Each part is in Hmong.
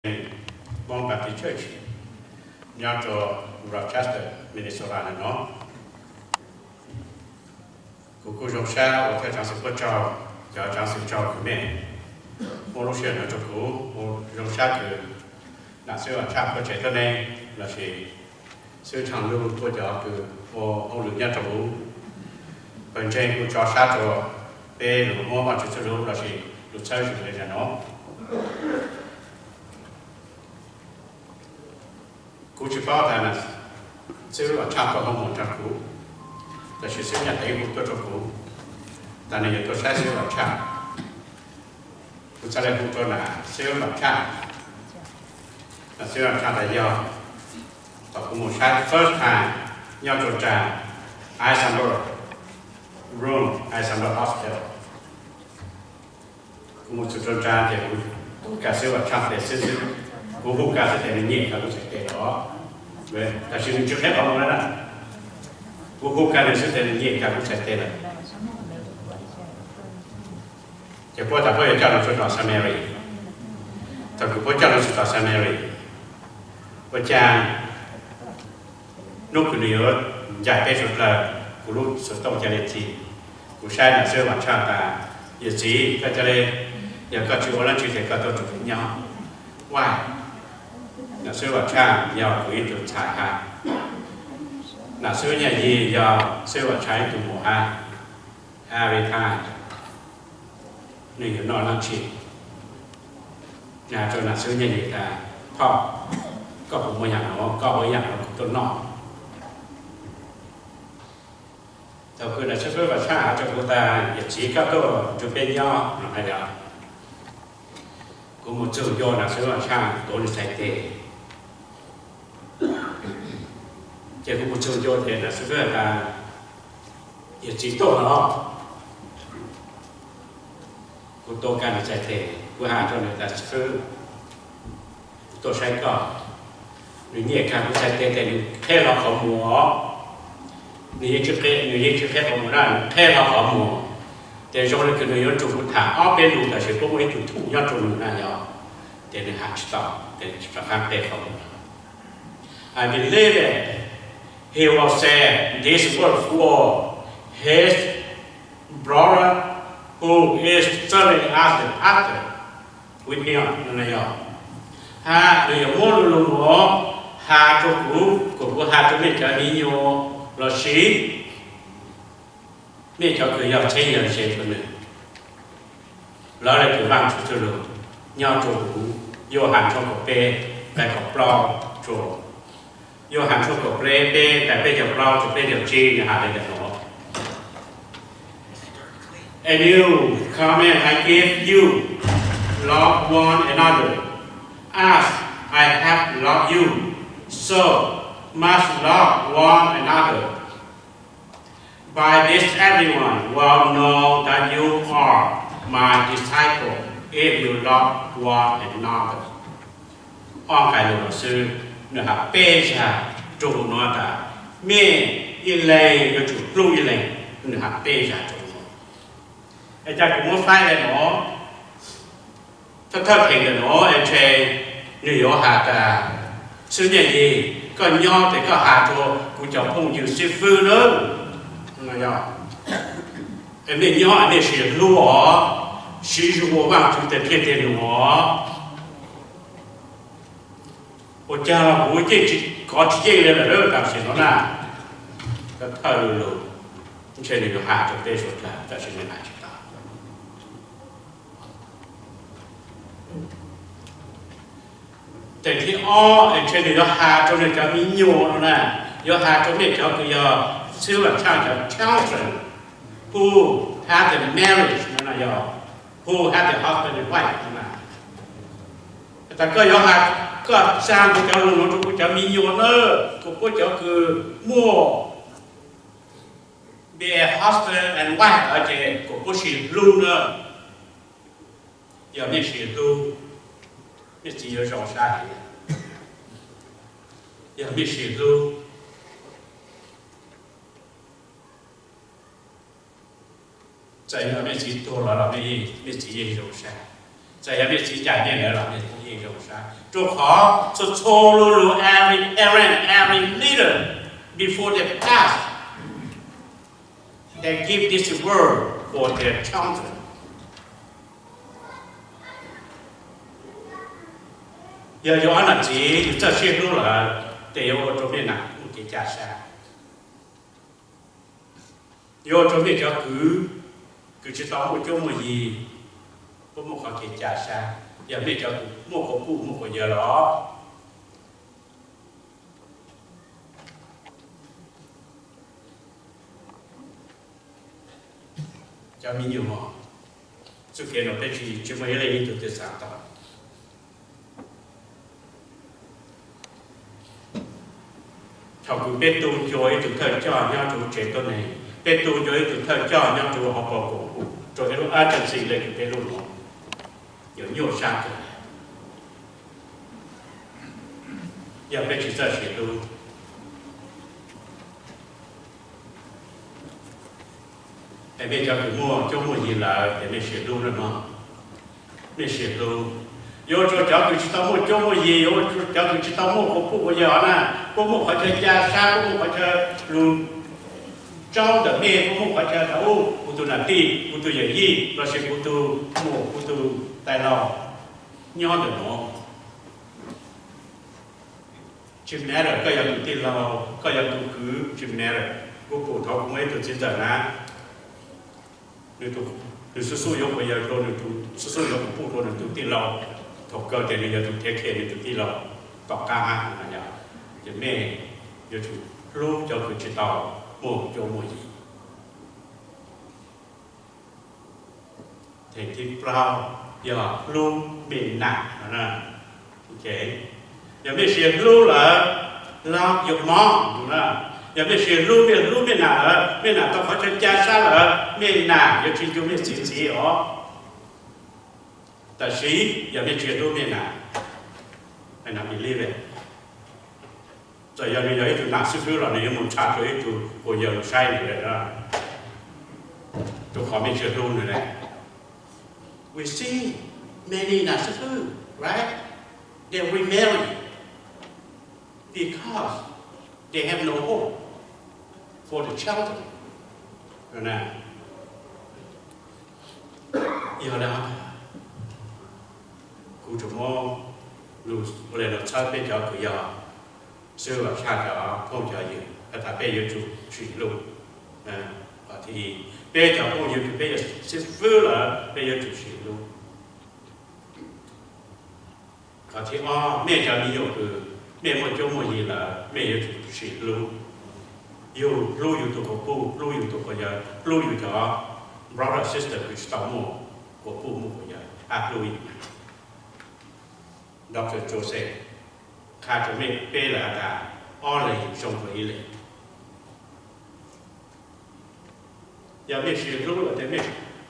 Hmoob Baptist Church nyob rau Rochester, Minnesota no. Kuv kuj zoo sab ua thawj tswv xwm puab tsaug, cov tswv xwm tsaug kws mej muab lub sij hawm no rau kuv. Kuv zoo sab kws nam xwb Vam Tshaj puab tsev tuab neeg lossis xwb Tshaaj Lug puab cov kws ua hauj lwm nyob rau huv. Pawg ntseeg kuj tso sab rua peb lug muab Vaajtswv txuj lug lossis lug txhawb zug le zag no. Kuv tsi paub tas nam xwb Vam Tshaj tuaj hoo moog nrug kuv, tab sis xwb Nyaj Teev hu tuaj rua kuv tas nwg yuav tuaj saib xwb Vam Tshaj. Kuv txhad le hu rua nam xwb Vam Tshaj. Nam xwb Vam Tshaj tas yog, thaum kuv moog saib first time nyob rua nraag Alexander, Rome Alexander Hospital. Kuv moog txug rua nraag ces kuv tuaj kag xwb Vam Tshaj tes xwb xwb. Kuv hu kag xwb tes nwg nyem kag kuv txhais tes lawm. Tab sis nwg tsi qheb qhov muag na. Kuv hu kag nwg xwb tes nwg nyem kag kuv txhais tes lawm. Ces puab tas puab yuav coj lug txug tom Samaria. Thaum kws puab coj lug txug tom Samaria, ua caag nub kws nwg yuav ncaim peb suav dlawg, kuv lub xov tooj ca le txhim, kuv saib nam xwb Vam Tshaj tas, yawm txiv, koj ca le, yog koj tsi ua dlaab tsi tes koj tuaj rua kuv nyob. Ua, nam xwb Vam Tshaj yog kuv ib tug ntxhais hab, nam xwb Nyaj Yig yog xwb Vam Tshaj ib tug muam hab. Every time nwg yuav noj dlaab tsi, nwg has rua nam xwb Nyaj Yig tas, phauj, koj puas muaj yaam nuav, koj ua yaam nuav kuv tuaj noj. Thaum kws nam xwb Vam Tshaj has rua kuv tas, yawm txiv, koj tuaj nrug peb nyob no na yog, kuv moog txug ncua nam xwb Vam Tshaj tuav nwg txhais tes. Ces kuv moog txug ncua tes nam xwb tas, yawm txiv tuaj lawm. Kuv tuav kag nwg txhais tes, kuv has rua nwg tas, xib fwb, tuaj saib koj. Nwg nyem kag kuv txhais tes tes nwg qheb hlo qhov muag. Nwg yeej tsi qheb, nwg yeej tsi qheb qhov muag na, nwg qheb hlo qhov muag. Tes zoo le kws nwg yuav nrug kuv tham ob peb lug tab sis puab muaj ib tug thuj nyob rua nwg na yog, tes nwg has tsi tau, tes nwg rov qab qheb qhov muag. I believe that he will say this word for his brother who is serving as the pastor with him no na yog, hab nwg yuav muab lug lug nuav has rua kuv, kuas kuv has rua mej cov mi nyuas lossis mej cov kws yog txheeb yog ze rua nwg. Lawv le kws Vaajtswv txuj lug nyob rua huv, Yauhas tshooj kaum peb nqai kaum plaub rua, Yauhas tshooj kaum peb nqai peb caug plaub rua peb caug tsib nwg has le ntawm nuav. A new command I give you, love one another. As I have loved you, so must love one another. By this everyone will know that you are my disciple, if you love one another. Ob nqai lug nuav xwb, nwg has peb zag rua huv nuav tas, mej ib leeg yuav tsum hlub ib leeg, nwg has peb zag rua huv nuav. Es ca kuv muab faib le nuav, thawj thawj theem ntawm nuav es ntshe nwg yuav has tas, xib fwb Nyaj Yig, koj nyob tes koj has rua kuv cov phooj ywg xib fwb nawb. Es mej nyob es mej sim hlub os, siv zug ua Vaajtswv teg thiaj teg num os. Ua caag los kuv yeej tsi kov tsi yeej le lawm tam sim nuav na. Thawj lug lug, ntshe nwg yuav has rua peb suav dlawg tab sis nwg has tsi tau. Tes thib ob es ntshe nwg yuav has rua nwg cov mi nyuas no na, yuav has rua mej cov kws yog xib fwb Vaajtswv cov children who have the marriage no na yog, who have the husband and wife no na. Tas koj yuav has, koj txag kuv cov lug nuav rua kuv cov mi nyuas na, kuas puab cov kws muaj be husband and wife lawm ces kuas puab sim hlub na. Yog mej sim hlub, mej txiv yuav zoo sab heev. Yog mej sim hlub, txawm yog mej txiv tuag los los mej txiv yeej zoo sab. Txawm yog mej txiv cais mej lawm los mej txiv Yeej zoo saib, rau qhov txhua txhua lub lub, every parent, every leader before they pass, they give this word for their children. Yog yus ob nam txiv yus txawj sib hlub lawm, ces yuav ua rau nej nam muaj kev ca sab. Yuav ua rau nej cov kwv, kwv tsis tau muaj cuab muaj yig, puas muaj qhov kev ca sab, yog nej cov kwv muaj quas puj muaj quas yawg los. Cov me nyuam, txuj kev no peb tsis, tsis muaj ib leej ib tug twg xav tau. Thaum kws peb tu ncua ib tug thawj coj nyob rau tsev tuab neeg, peb tu ncua ib tug thawj coj nyob rau hauv paus koom haum rau ib lub agency le kws peb lub nuav, yuav nyuaj sab kawg. Yog peb tsis txawj sim hlub. Es mej cov kws muaj cuab muaj yig lawm ces mej sim hlub nawb mog. Mej sim hlub. Yuav ua rau cov kws tsis tau muaj cuab muaj yig, yuav ua rau cov kws tsis tau muaj quas puj quas yawg na, puas muaj qhov chaw ca sab, puas muaj qhov chaw lug tsaub ntawm mej, puas muaj qhov chaw tas ub kuv tug nam tij, kuv tug yawm yij lossis kuv tug muam, kuv tug tais laug nyob ntawm nuav. Tsis matter koj yog tus tij laug, koj yog tus kwv, tsis matter. Kuv pum thaum kuv muaj ib tug txiv ntxawm na, nws xub xub yuav quas yawg rau nws tus, xub xub yuav quas puj rau nws tus tij laug, thaum kawg ces nws yog tus take care nws tus tij laug tom qab hab no yog. Ces mej yuav tsum hlub cov kws tsis tau muaj cuab muaj yig. Theem thib plaub yog hlub mej nam no na. Yog mej sis hlub lawm, love your mom no na. Yog mej sis hlub, mej hlub mej nam lawm, mej nam tau qhov chaw ca sab lawm, mej nam yuav tsis ncu mej txiv ntxiv os. Tab sis yog mej tsis hlub mej nam, mej nam believe it. Txawm yog nws yog ib tug nam xib fwb los nws yuav mus tshaj rau ib tug quas yawg lug saib nws lawm, rau qhov mej tsis hlub nws lawm. We see many nam xib fwb, right? They remarry because they have no hope for the children. Yog li, kuv tsuas muab lug ua le nuav txhawb peb cov kws yog xib hwb Vam Tshaj cov phooj cov ywg has tas peb yuav tsum sim hlub. Qhov thib ib, peb cov phooj ywg kws peb yog xib fwb lawm peb yuav tsum sim hlub. Qhov thib ob, mej cov me nyuam kws mej muaj cuab muaj yig lawm mej yuav tsum sim hlub. Yug hlub yug tug quas puj, hlub yug tug quas yawg, hlub yug cov brother sister kws tsis tau muaj quas puj muaj quas yawg, hab hlub yug. Doctor Joseph qha rau mej peb lawm has tas ob leeg zoo dua ib leeg. Yog mej sis hlub lawm tes mej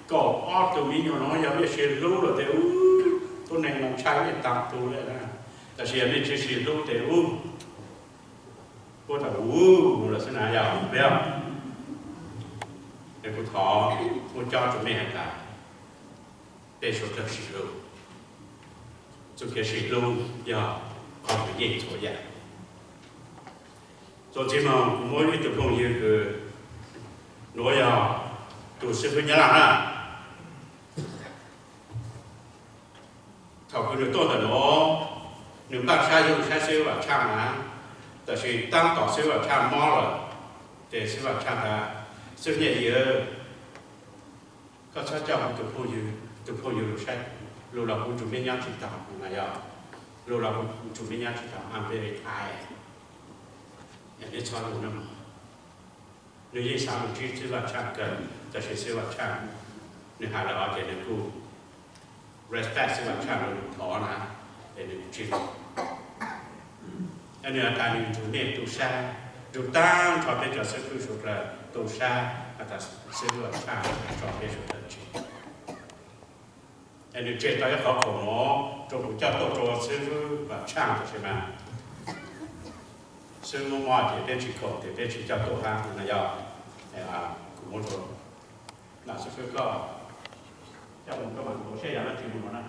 kaum ob tug me nyuam no, yog mej sis hlub lawm tes ub, tuab neeg mas ntshai mej taag tug le na. Tab sis yog mej tsis sis hlub tes ub, puab tau ub lawm xwb na yog peb. Es kuv thov muab cob rau mej has tas peb suav dlawg sim hlub. Txuj kev sim hlub yog qhov kws yeej txhua yam. Txuas ntxiv moog kuv muab ib tug phooj ywg kws nuav yog tug xib fwb Nyab Laj na. Thaum kws nws tuaj ntawm nuav, nws npaj sab yug saib xib fwb Vam Tshaj na, tab sis taab tom xib fwb Vam Tshaj mob lawm, ces xib fwb Vam Tshaj tas, xib fwb Nyiaj Yim, koj txhob coj kuv tus phooj ywg, tus phooj ywg lug saib, lug los kuv tsum mej nyob tsis taug na yog, lug los kuv tsum mej nyob tsis taug, I'm very tired. Neb txhob lug na. Nws yeej xav lug ntsib xib fwb Vam Tshaj kawg, tab sis xib fwb Vam Tshaj nws has lawm os ces nws kuj respect xib fwb Vam Tshaj lug thov na, ces nws tsis lug. Nws has tas nws nrug mej tu sab, nrug taag nrho peb cov xib fwb suav dlawg tu sab, has tas xib fwb Vam Tshaj tso peb suav dlawg tseg. Es nws tseg tau ib qhov khoom nuav rau kuv coj tuaj rau xib fwb Vam Tshaj tab sis mas xib fwb mob mob ces peb tsis khoom ces peb tsis coj tuaj hab no yog. Kuv muab rau nam xib fwb koj, coj mus koj mam ua siab yog dlaab tsi mus no na.